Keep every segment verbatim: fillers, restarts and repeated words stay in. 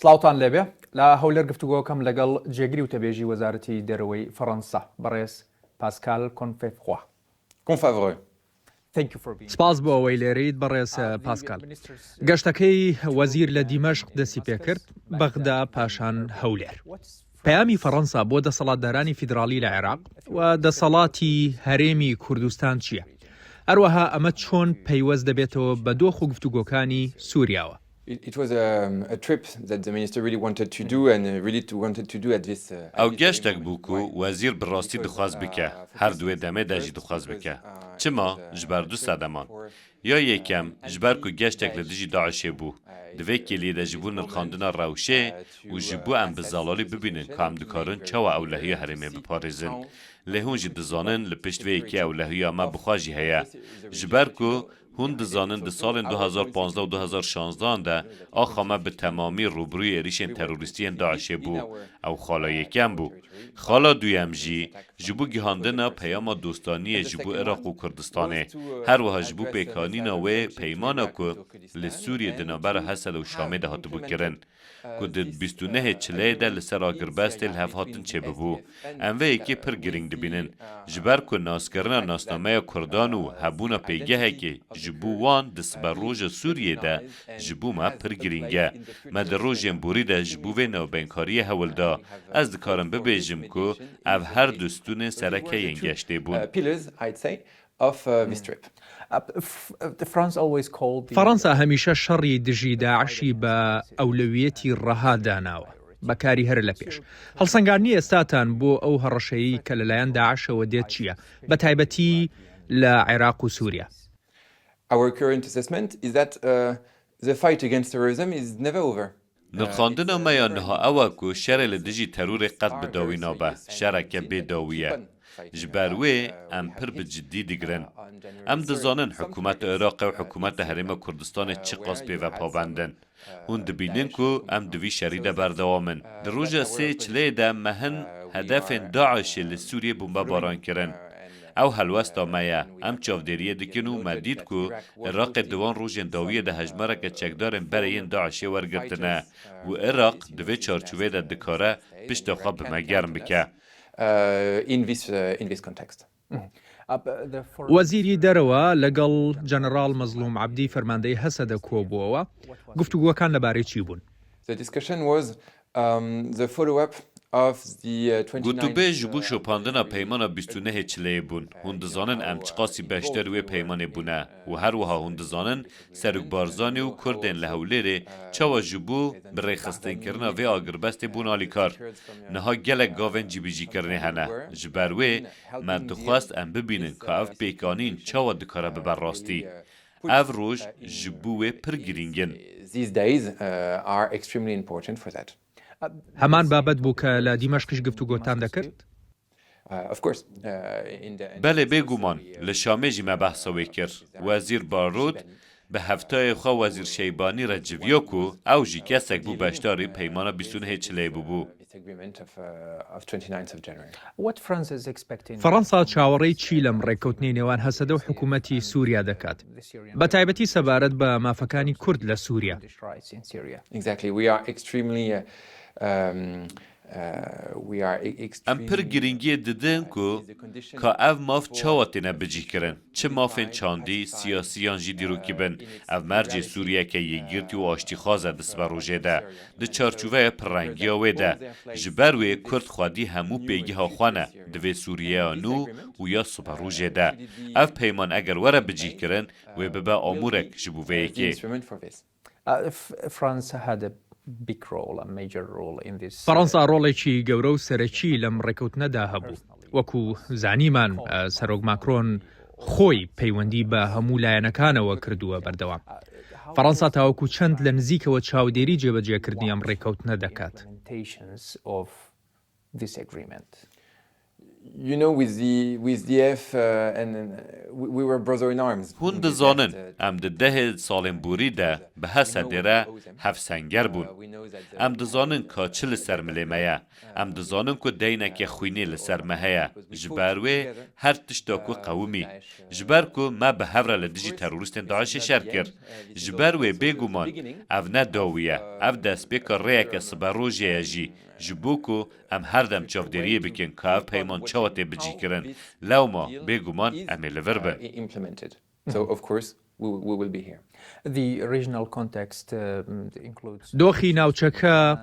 سڵاوتان لێبێ. لە هەولێر گفتوگۆکەم لەگەڵ جێگری وتەبێژی وەزارەتی دەرەوەی فەڕەنسا، بەڕێز پاسکال کۆنفێفخوا. Confavreux. Thank you for being سپاس بۆ ئەوەی لێرەیت بەڕێز پاسکال. گەشتەکەی وەزیر لە دیمەشق دەستی پێکرد، بەغدا، پاشان هەولێر. پەیامی فەڕەنسا بۆ دەسەڵاتدارانی فیدراڵی لە عێراق و دەسەڵاتی هەرێمی کوردستان چییە؟ هەروەها ئەمە چۆن پەیوەست دەبێتەوە بە دۆخ و گفتوگۆکانی سووریاوە؟ It, it was um, a trip that the minister really wanted to do and uh, really to, wanted to do at this. Uh, at ئەو this گەشتێک ceremony. بوو کو وەزیر بڕاستی دخواست بکە، هەر دوێ دەمێ دەژی دخواست بکە. چما؟ ژبەر دوو سەدەمان. یا یەکەم، ژبەر کو گەشتێک لە دژی داعشێ بوو. Divê kêliyê de ji bo nirxandina rewşê û ji bo em bi zelalî bibînin ka em dikarin çawa ewlehiya herêmê biparêzin. Lê hûn jî dizanin li pişt vê yekê ewlehiya me bi xwe jî heye. Ji ber ku hûn dizanin di salên du hezar panzdeh û du hezar şanzdehan de axa me bi temamî rûbirûyê êrîşên terorîstî yên DAIŞê bû. Ew xala yekem bû. Xala duyem jî ji bo gihandina peyama dostaniyê ji bo Iraq û Kurdistanê, her wiha ji bo pêkanîna wê peymana ku li Sûriyê di navbera Hesed û Şamê de hatibû kirin, ku di bîst û nehê Çileyê de li ser agirbestê li hev hatin çêbibû. Em vê yekê pir girîng dibînin, ji ber ku naskirina nasnameya Kurdan û hebûna pêgehekê ji bo wan di siberoja Sûriyê de ji bo me pir girîng e. Me di rojên borî de ji bo vê navbeynkariya hewl da. Ez dikarim bibêjim ku ev her du stûnên sereke yên geştê bûn. Uh, pillars, I'd say, of uh, this trip. France always called the فەڕەنسا هەمیشە شەڕی دژی داعشی بە ئەولەویەتی ڕەها داناوە، بەکاری هەر لە پێش. هەڵسەنگاندنی ئێستاتان بۆ ئەو هەڕەشەیی کە لەلایەن داعشەوە دێت چییە، بە تایبەتی لە عێراق و سووریا؟ Our current assessment is that uh, the fight against terrorism is never over. Nirxandina me ya niha ew e ku şerê li dijî terorê qet bi dawî nabe, şereke bê dawî ye. Ji ber wê em pir bi cidî digirin. Em dizanin hikûmeta Iraqê û hikûmeta Herêma Kurdistanê çiqas pê ve pabend in. Hûn dibînin ku em di vî şerî de berdewam in. Di roja sê Çileyê de me hin hedefên DAIŞê li Sûriyê bombebaran kirin. Ew helwesta me ye. Em çavdêriyê dikin û me dît ku Iraqê di wan rojên dawiyê de hejmareke çekdarên berê yên DAIŞê wergirtine û Iraq di vê çarçovê de dikare pişta xwe bi me germ bike. Uh, in this uh, in this context. وەزیری دەرەوە لەگەڵ جەنەرال مەزلوم عەبدی، فەرماندەی هەسەدە کۆبووەوە. گفتوگوەکان لەبارەی چی بوون؟ The discussion was um, the follow-up of the uh, twenty-nine. گوتوبێژ ji bo şopandina peymana bîst û nehê Çileyê bûn. Hûn dizanin em çiqasî beşdarî wê peymanê bûne û her wiha hûn dizanin Serok Barzanî û Kurdên li Hewlêrê çawa ji bo bi rêxistinkirina vê agirbestê bûn alîkar. Niha gelek gavên cîbicîkirinê hene. Ji ber wê me dixwest em bibînin ka ev pêkanîn çawa dikare bibe rastî. Ev roj ji bo wê pir girîng in. These days uh, are extremely important for that. هەمان بابەت بوو کە لە دیمەشقیش گفتوگۆتان دەکرد؟ Uh, of course, uh, in the Belê, bêguman, li Şamê jî me behsa wê kir. Wezîr Barot bi heftayê xwe Wezîr Şeybanî re civiya ku ew jî kesek bû beşdarî peymana bîst û nehê Çileyê bûbû. This agreement of, uh, of twenty-ninth of January. What France is expecting فەڕەنسا چاوەڕێی چی لەم ڕێککەوتنی نێوان هەسەدە و حکوومەتی سووریا دەکات؟ بە تایبەتی سەبارەت بە مافەکانی کورد لە سووریا. Exactly. We are extremely. Uh, um, uh, we are e- Em pir extremely. girîngiyê didin ku ka ev maf çawa têne bicîhkirin, çi mafên çandî, siyasî yan jî dîrokî bin, ev mercê Sûriyeke yekgirtî û aştîxwaz e di siberojê de. Di çarçoveya pirrengiya wê de, ji ber wê Kurd xwedî hemû pêgeha xwe ne di vê Sûriyeya nû û ya siberojê de. Ev peyman eger were bicîhkirin, wê bibe amûrek ji bo vê yekê. Instrument for this. Uh, F- France had a big role, a major role in this. فەڕەنسا ڕۆڵێکی گەورە و سەرەکی لەم ڕێککەوتنەدا هەبوو. وەکو زانیمان، ئە، سەرۆک ماکرۆن خۆی پەیوەندی بە هەموو لایەنەکانەوە کردووە بەردەوام. فەڕەنسا تاوەکو چەند لە نزیکەوە چاودێری جێبەجێکردنی ئەم ڕێککەوتنە دەکات؟ Implementations of this agreement. You know, with the, with D F, uh, and, uh, we, we were brother in arms. Hûn dizanin, em di dehê salên borî de bi Hesedê re hevsenger bûn. Em dizanin ka çi li ser milê me ye. Em dizanin ku deyneke xwînê li ser me heye. Ji ber wê her tişta ku qewimî. Ji ber ku me bi hev re li dijî terorîstên DAIŞê şer kir. Ji ber wê bêguman ev ne dawî ye. Ev destpêka rêyeke siberojê ye jî. Ji bo ku em her dem çavdêriyê bikin ka ev peyman çawa tê bicihkirin. Lewma, bêguman em ê li vir bin. Implemented. So, of course, we, we will be here. The regional context uh, includes. دۆخی ناوچەکە،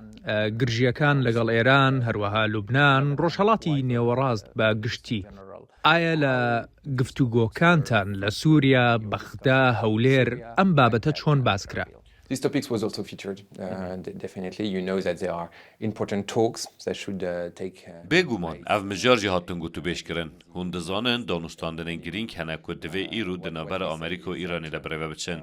گرژیەکان لەگەڵ ئێران، هەروەها لوبنان، ڕۆژهەڵاتی نێوەڕاست بە گشتی. ئایا لە گفتوگۆکانتان لە سووریا، بەغدا، هەولێر، ئەم بابەتە چۆن باس کرا؟ These topics was also featured, uh, de- definitely. You know that there are important talks that should uh, take. Uh, Bêguman, ev mijar jî hatin gotûbêjkirin. Hûn dizanin, danûstandinên girîng hene ku divê îro di navbera Amerîka û Îranê de birêve biçin.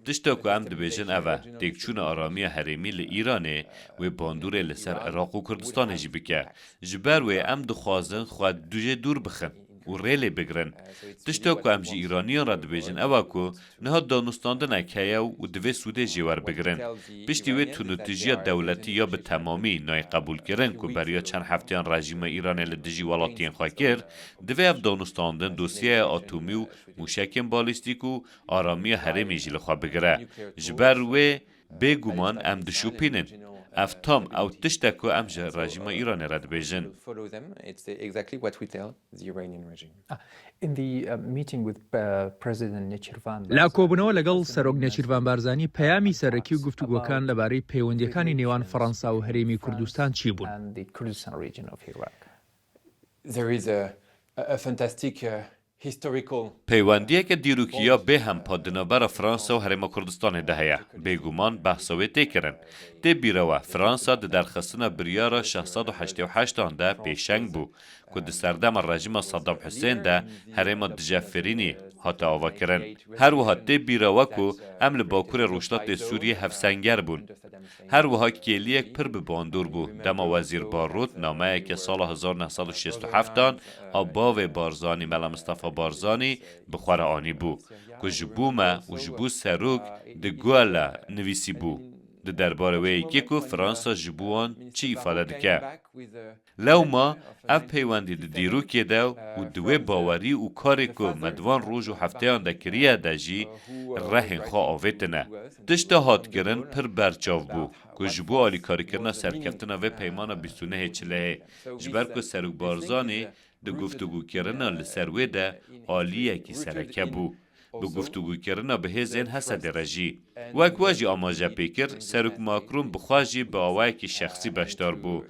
Tişta ku em dibêjin ev e, têkçûna aramiya herêmî li Îranê wê bandorê li ser Iraq û Kurdistanê jî bike. Ji ber wê em dixwazin xwe du- jê dûr bixin û rê lê bigirin. Tişta ku em ji Îraniyan re dibêjin ew e ku niha danûstandinek heye û divê sûdê jê werbigirin. Piştî wê tunûtijiya dewletî ya bi temamî nayê qebûlkirin ku beriya çend hefteyan rejîma Îranê li dijî welatiyên xwe kir, divê ev danûstandin dosyeya atomî û mûşekên balîstîk û aramiya herêmê jî li xwe bigire. Ji ber wê bêguman em dişopînin. Ev tam ew tişt e ku em ji rejîma Îranê re dibêjin. Follow them. It's exactly what we tell the Iranian regime. In the uh, meeting with uh, President Nechirvan لە کۆبوونەوە لەگەڵ سەرۆک نێچیرڤان بارزانی، پەیامی سەرەکی و گفتوگۆکان لەبارەی پەیوەندیەکانی نێوان فەڕەنسا و هەرێمی کوردستان چی بوون؟ And the Kurdistan region of Iraq. There is a, a, a fantastic uh, historical. پەیوەندیەکە دیروکیە بێ هەمپا di navbera Fransa û Herêma Kurdistanê de heye. Bêguman behsa wê tê kirin. Tê bîra we, Fransa di derxistina biryara şeş sed û heştê û heştan de pêşeng bû, ku di serdema rejîma Saddam Husên de herêma dijefirînî hate avakirin. Her wiha tê bîra we ku em li bakurê rojhilatê Sûriyê hevsenger bûn. Her wiha kêliyek pir bi bandor bû, dema Wezîr Barrot nameyeke sala hezar neh sed û şêst û heft an a bavê Barzanî, Mela Mistefa Barzanî, bi xwe re anîbû, ku ji bo me û ji bo serok di Guele nivîsîbû. Di derbarê wê yekê ku Fransa ji bo wan çi îfade dike. Lewma ev peywendî di dîrokê de û di wê bawerî û karê ku me di van roj û hefteyan de kiriye de jî rehên xwe avêtine. Tişta hat kirin pir berçav bû ku ji bo alîkarîkirina serkeftina vê peymana bîst û nehê çilehê, ji ber ku Serok Barzanî di guftûgûkirina li ser wê de aliyekî sereke bû. Bi guftûgûkirina bi hêzên Hesedê re jî. Wek we jî amaje pê kir, Serok Macron bi xwe jî bi awayekî şexsî beşdar bû.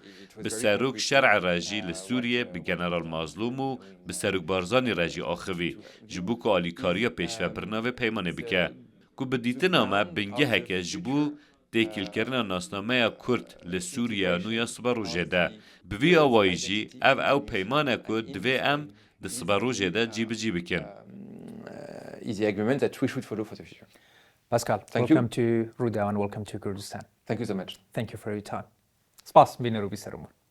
Bi Serok Şer'e re jî li Sûriyê, bi General Mazlûm û bi Serok Barzanî re jî axivî, ji bo ku alîkariya pêşvebirina vê peymanê bike. Ku bi dîtina me bingeheke ji bo têkilkirina nasnameya Kurd li Sûriyeya nû ya siberojê de. Bi vî awayî jî ev ew peyman e ku divê em di siberojê de cîbicî bikin. Uh, is the agreement that we should follow for the future. Pascal, Thank you. Welcome to Rûdaw and welcome to Kurdistan. Thank you so much. Thank you for your time. Spas, bîner û bîserim.